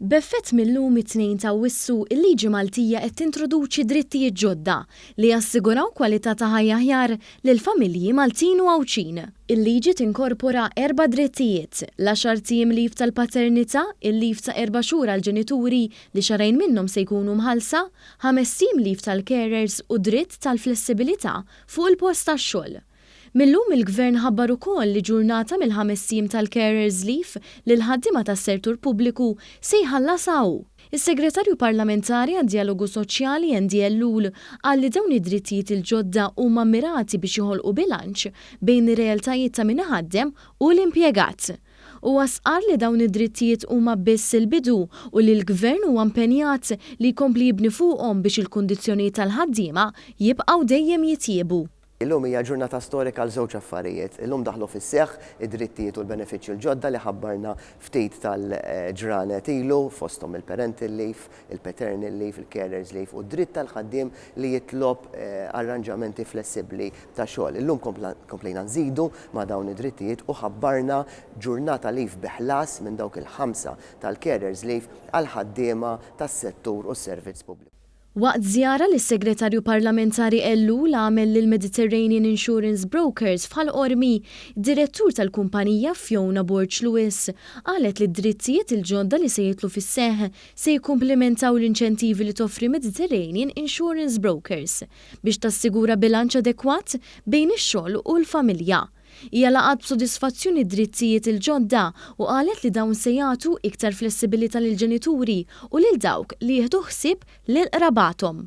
B'effett mil-lum it-Tnejn t'Awwissu, il-liġi Maltija qed tintroduċi drittijiet ġodda li jassiguraw kwalità ta' ħajja aħjar lill-familji Maltin u Għawdxin. Il-liġi tinkorpora erba' drittijiet, l-għaxart ijiem leave tal-paternità, il-leave ta' erba' xhur għall-ġenituri li xahrejn minnhom se jkunu mħallsa, ħamest ijiem leave tal-carers u dritt tal-flessibilità fuq il-post tax-xogħol. Mil-lum il-Gvern ħabbar ukoll li ġurnata mill-ħamest ijiem tal-carers leave lill-ħaddiema tas-settur pubbliku se jħallasha hu. Is-Segretarju Parlamentari għad-Djalogu Soċjali Andy Ellul qal li dawn id-drittijiet il-ġodda huma mmirati biex joħolqu bilanċ bejn ir-realtajiet ta' min iħaddem u l-impjegat. Huwa stqarr li dawn id-drittijiet huma biss il-bidu u li l-Gvern huwa impenjat li jkompli jibni fuqhom biex il-kundizzjonijiet tal-ħaddiema jibqgħu dejjem jitjiebu. Illum hija ġurnata storika għal żewġ affarijiet. Illum daħlu fis-seħħ id-drittijiet u l-benefiċċji l-ġodda li ħabbarna ftit tal-ġranet ilu, fosthom il-parental leave, il-paternal leave, il-carers leave u d-dritt tal-ħaddiem li jitlob arranġamenti flessibbli ta' xogħol. Illum komplejna nżidu ma' dawn id-drittijiet u ħabbarna ġurnata leave bi ħlas minn dawk il-ħamsa tal-carers leave għall-ħaddiema tas-settur u s-servizz pubbliku. Waqt żjara li s-Segretarju Parlamentari Ellul għamel lil Mediterranean Insurance Brokers f'Ħal Qormi, direttur tal-kumpanija Fiona Borg Lewis qalet li d-drittijiet il-ġodda li se jidħlu fis-seħħ se jikkumplementaw l-inċentivi li toffri Mediterranean Insurance Brokers biex tassigura bilanċ adekwat bejn ix-xogħol u l-familja. Hija laqgħet b'sodisfazzjoni d-drittijiet il-ġodda u qalet li dawn se jagħtu iktar flessibilità lill-ġenituri u lil dawk li jieħdu ħsieb lil qrabathom.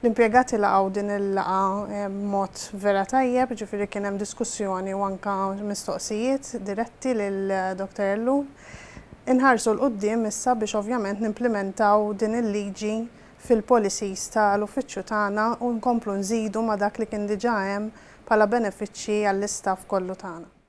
L-impjegati laqgħu din il-laqgħa b'mod vera tajjeb, ġifieri kien hemm diskussjoni u anka mistoqsijiet diretti lil Dr. Ellul. Inħarsu 'l quddiem issa biex ovvjament nimplementaw din il-liġi fil-policies tal-uffiċċju tagħna u nkomplu nżidu ma' dak li kien diġà hemm bħala benefiċċji għall-istaff kollu tagħna.